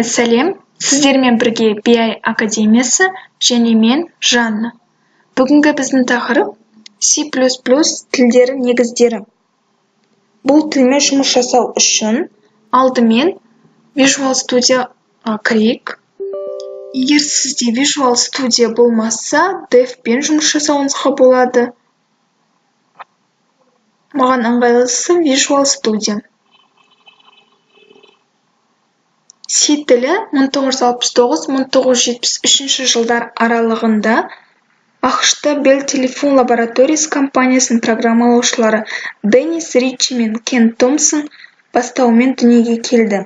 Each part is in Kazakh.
Бәріне сәлем! Сіздермен бірге BI Академиясы және мен, Жанна. Бүгінгі біздің тақырып C++ тілдері негіздері. Бұл тілмен жұмыс жасау үшін алдымен Visual Studio кірейік. Егер сізде Visual Studio болмаса, Dev-пен жұмыс жасауыңызға болады. Маған ыңғайлысы Visual Studio. C тілі 1969-1973 жылдар аралығында АҚШ-та Bell Telephone Laboratories компаниясының программалаушылары Деннис Ритчи мен Кен Томпсон бастауымен дүниеге келді.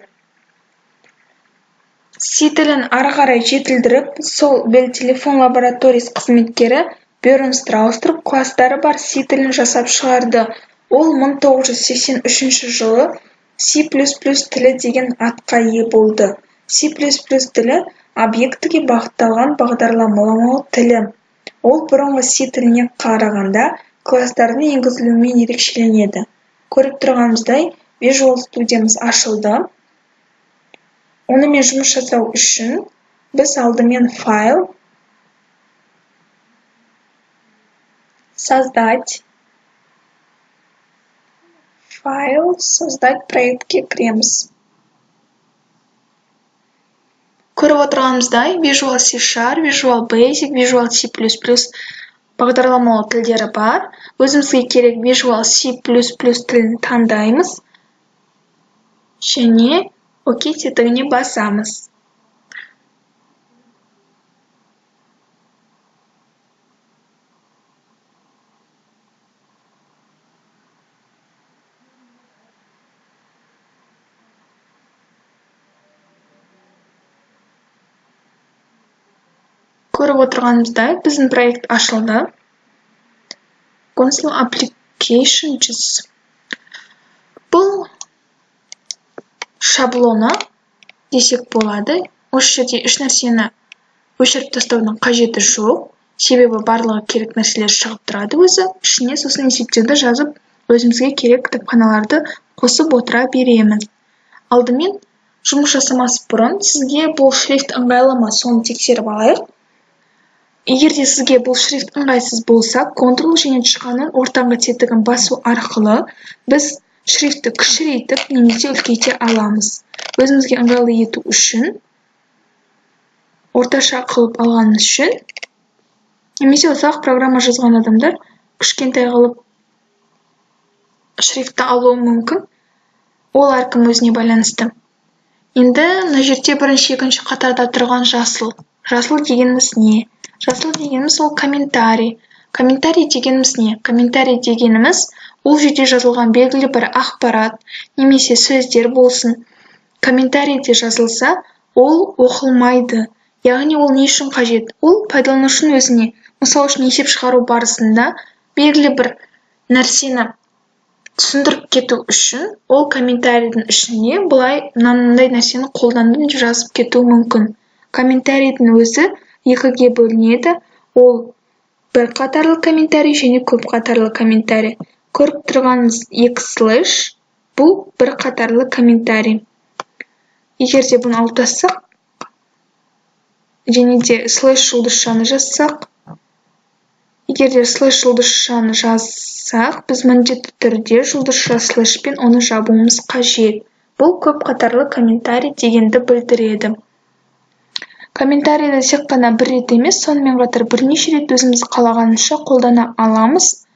C тілін ары қарай жетілдіріп, сол Bell Telephone Laboratories қызметкері Бьорн Страуструп класстары бар C тілін жасап шығарды. Ол 1983 жылы C++ тілі деген атқа ие болды. C++ тілі объектіге бағытталған бағдарламалау тілі. Ол бұрынғы C тіліне қарағанда класстардың енгізілуімен ерекшеленеді. Көріп тұрғанымыздай, Visual Studiomыз ашылды. Онымен жұмыс жасау үшін біз алдымен файл, создать, файл, создать проектке кіреміз. Көріп отырғанымыздай, Visual C Sharp, Visual Basic, Visual C++ бағдарламалау тілдері бар. Өзімізге керек Visual C++ тілін таңдаймыз және ОК тетігіне басамыз. Көріп отырғанымыздай, біздің проект ашылды. Console Application 100. Бұл шаблоны десек болады. Осы жерде еш нәрсені өшіріп тастаудың қажеті жоқ. Себебі барлығы керек нәрселер шығып тұрады өзі. Ішіне сосын есептерді жазып, өзімізге керек кітапханаларды қосып отыра береміз. Алдымен жұмыс жасамас бұрын сізге бұл шрифт ыңғайлы ма, соны тексеріп алайық. Егер де сізге бұл шрифт ыңғайсыз болса, Ctrl және тышқанның ортаңғы тетігін басу арқылы біз шрифтті кішірейтіп немесе үлкейте аламыз. Өзімізге ыңғайлы ету үшін орташа қылып алғанымыз үшін, немесе ұзақ программа жазған адамдар кішкентай қылып шрифтті алуы мүмкін. Ол әркім өзіне байланысты. Енді мына жерде бірінші, екінші қатарда тұрған жасыл. Жасыл дегеніміз не? Жасыл дегеніміз ол комментарий. Комментарий дегеніміз не? Комментарий дегеніміз ол жерде жазылған белгілі бір ақпарат немесе сөздер болсын. Комментарийде жазылса, ол оқылмайды. Яғни ол не үшін қажет? Ол пайдаланушының өзіне. Мысал үшін, есеп шығару барысында белгілі бір нәрсені түсіндіріп кету үшін ол комментарийдің ішіне былай мынандай нәрсені қолдандым деп жазып кетуі мүмкін. Комментарийдің өзі екіге бөлінеді. Ол бір қатарлы комментарий және көп қатарлы комментарий. Көріп тұрғанымыз екі слэш, бұл бір қатарлы комментарий. Егер де бұны алып тастасақ, және де слэш жұлдызшаны жазсақ, егер де слэш жұлдызшаны жазсақ, біз міндетті түрде жұлдызша слэшпен оны жабуымыз қажет. Бұл көп қатарлы комментарий дегенді білдіреді. Комментарийді тек қана бір рет емес, сонымен қатар бірнеше рет өзіміз қалағанынша қолдана аламыз.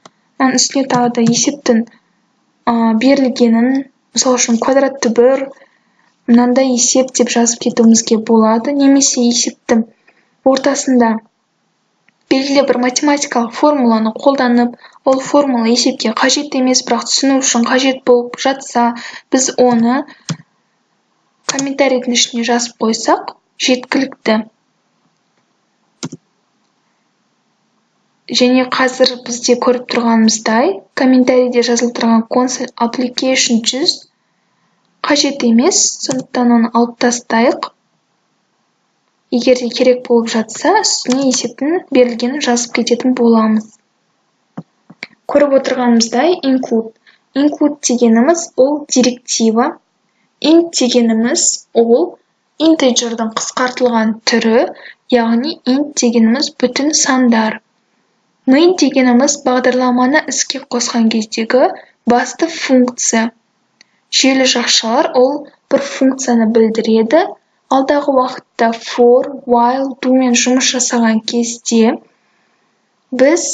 Оның үстіне тағы да есептің берілгенін, мысал үшін квадрат түбір, мынандай есеп деп жазып кетуімізге болады. Немесе есептің ортасында белгілі бір математикалық формуланы қолданып, ол формула есепке қажет емес, бірақ түсіну үшін қажет болып жатса, біз оны комментарийдің ішіне жазып қойсақ жеткілікті. Және қазір бізде көріп тұрғанымыздай, комментарийде жазылып тұрған Console Application 100 қажет емес, сондықтан оны алып тастайық. Егер де керек болып жатса, үстіне есептің берілгенін жазып кететін боламыз. Көріп отырғанымыздай, include. Include дегеніміз ол директива. Int дегеніміз ол Integer-дің қысқартылған түрі, яғни int дегеніміз бүтін сандар. Main дегеніміз бағдарламаны іске қосқан кездегі басты функция. Жүйелі жақшалар ол бір функцияны білдіреді. Алдағы уақытта for, while, do мен жұмыс жасаған кезде біз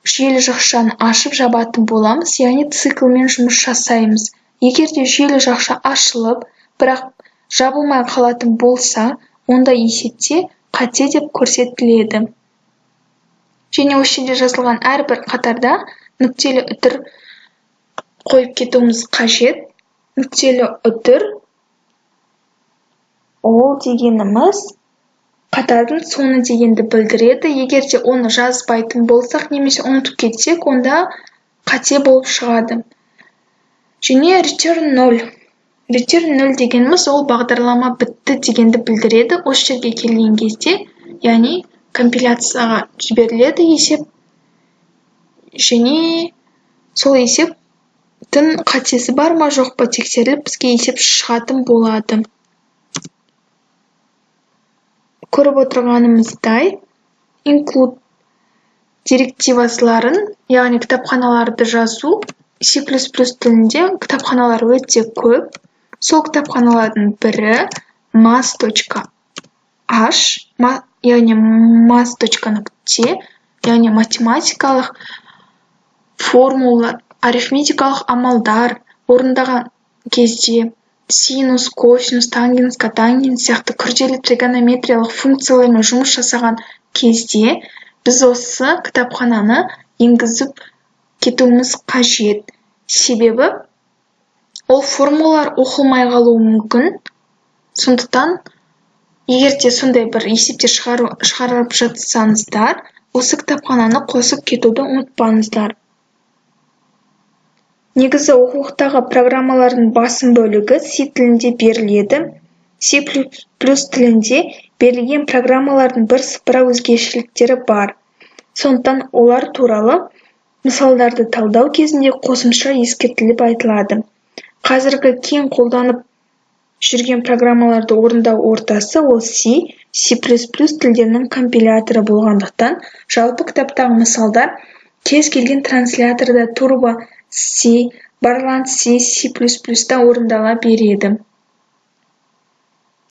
жүйелі жақшаны ашып жабатын боламыз, яғни циклмен жұмыс жасаймыз. Егер де жүйелі жақша ашылып, бірақ жабылмай қалатын болса, онда есепте қате деп көрсетіледі. Және осы жерде жазылған әрбір қатарда нүктелі үтір қойып кетуіміз қажет. Нүктелі үтір ол дегеніміз қатардың соңы дегенді білдіреді. Егер де оны жазбайтын болсақ немесе ұмытып кетсек, онда қате болып шығады. Және return 0. Return 0 дегеніміз ол бағдарлама бітті дегенді білдіреді. Осы жерге келген кезде, яғни компиляцияға жіберіледі есеп, және сол есептің қатесі бар ма, жоқ па тексеріліп, бізге есеп шығатын болады. Көріп отырғанымыздай, include директиваларын, яғни кітапханаларды жазу, C++ тілінде кітапханалар өте көп. Сол кітапханалардың бірі math.h, яғни math.нүкте, яғни математикалық формулалар, арифметикалық амалдар орындаған кезде синус, косинус, тангенс, котангенс сияқты күрделі тригонометриялық функциялармен жұмыс жасаған кезде біз осы кітапхананы енгізіп кетуіміз қажет. Себебі ол формулалар оқылмай қалуы мүмкін. Сондықтан егер де сондай бір есептер шығарып жатсаңыздар, осы кітапхананы қосып кетуді ұмытпаңыздар. Негізі оқулықтағы программалардың басым бөлігі C тілінде беріледі. C++ тілінде берілген программалардың бірсыпыра өзгешеліктері бар. Сондықтан олар туралы мысалдарды талдау кезінде қосымша ескертіліп айтылады. Қазіргі кең қолданып жүрген программаларды орындау ортасы ол C, C++ тілдерінің компиляторы болғандықтан, жалпы кітаптағы мысалдар кез келген трансляторда Turbo C, Borland C, C++-та орындала береді.